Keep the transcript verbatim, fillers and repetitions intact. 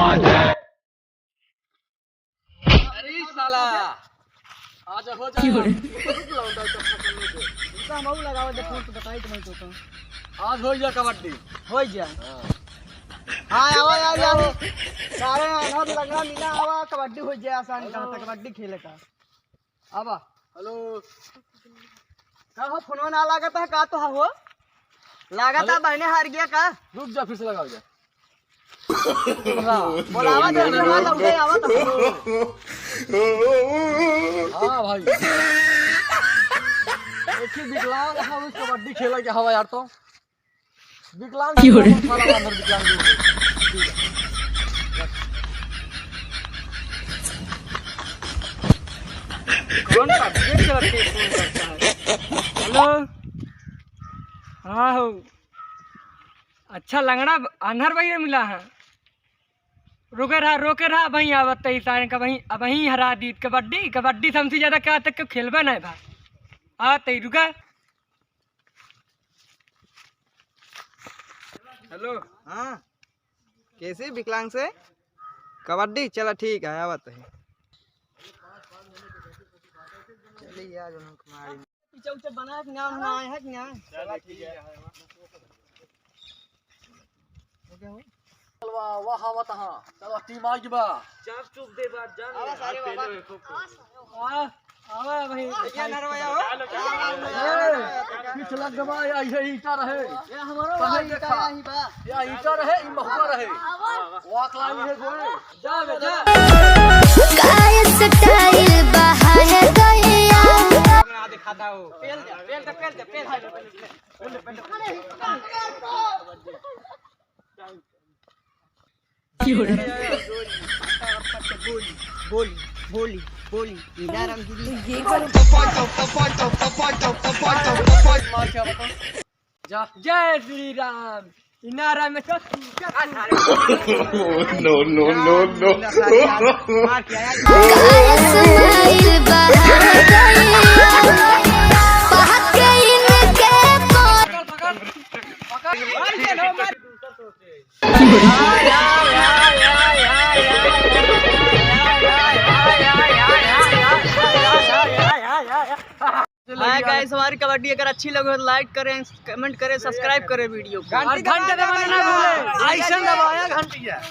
अरे साला, आज हो जाए। रुक लो, उधर तो खत्म नहीं दे। इनका हम अऊ लगावे दे फोन तो बताई तुम्हें तो, तो। आज हो जा कबड्डी। हो जा। हाँ। हाँ, आवा यार, यार। सारे अनहर लंगड़ा मीना आवा, कबड्डी हो जाए आसान का, तो कबड्डी खेले का। आवा। हेलो। का हो, फोनवा ना लागत है का तो हो? लागत है हेलो। बहने हार गया का? रुक जा, फिर से लगाओ जा। बोलावा तो, बोलावा तो, उठे आवा तो। हाँ भाई। एक ही विकलांग है, उस कबड्डी खेला के हवा यार तो। विकलांग की हो रे? साला अंदर विकलांग की हो रे। कौन का? ये क्या करके फोन करता है? हेलो। हाँ हो। अच्छा लंगड़ा आन्हर बहिरे मिला है। रुके रहा, रोके रहा, अबहीं आवत तई सारे का, अबहीं, अबहीं हरा दीत कबड्डी, कबड्डी से हमसे ज्यादा का तक के खेलबे नहीं भा। आवत तई, रुका। हेलो। हाँ, कैसे विकलांग से? कबड्डी, चला ठीक है, आवत है। चलिए, आज हम कुमारी। पीछे उछे बना के नाम ना आए है कि ना? चला ठीक है। हो गया हो? चलवा, वाह, आवत हाँ। चला, टीम आ गई बा। चाप चुप दे बात जान आवा ले। सारे आज बाबा। पहले देखो। आ, आवा भाई। भैया नरवैया हो। ए, पीछे लग गवा, या ये ईंटा रहे। ये हमारो पहले भाई देखा। ईंटा यहीं बा। या ईंटा रहे, ई महुआ रहे। वाक लाई है गोए। जा बे, जा। काय स्टाइल बहाय गया। ना दिखाता हो। पेल दे, पेल दे, पेल दे, पेल दे। बोली, बोली, बोली, बोली, इनारम दीदी। ये करो। जा, जय श्री राम। इनारा में तो No, no, no, no। मार के आया। काय स्माइल बहार गया। पकड़, पकड़, पकड़। मार के लो, मार। हाय गाइस, हमारी कबड्डी अगर अच्छी लगे हो तो लाइक करें, कमेंट करें, सब्सक्राइब करें वीडियो को। और घंटे दबाना ना भूलें। ऐसा दबाया घंटिया।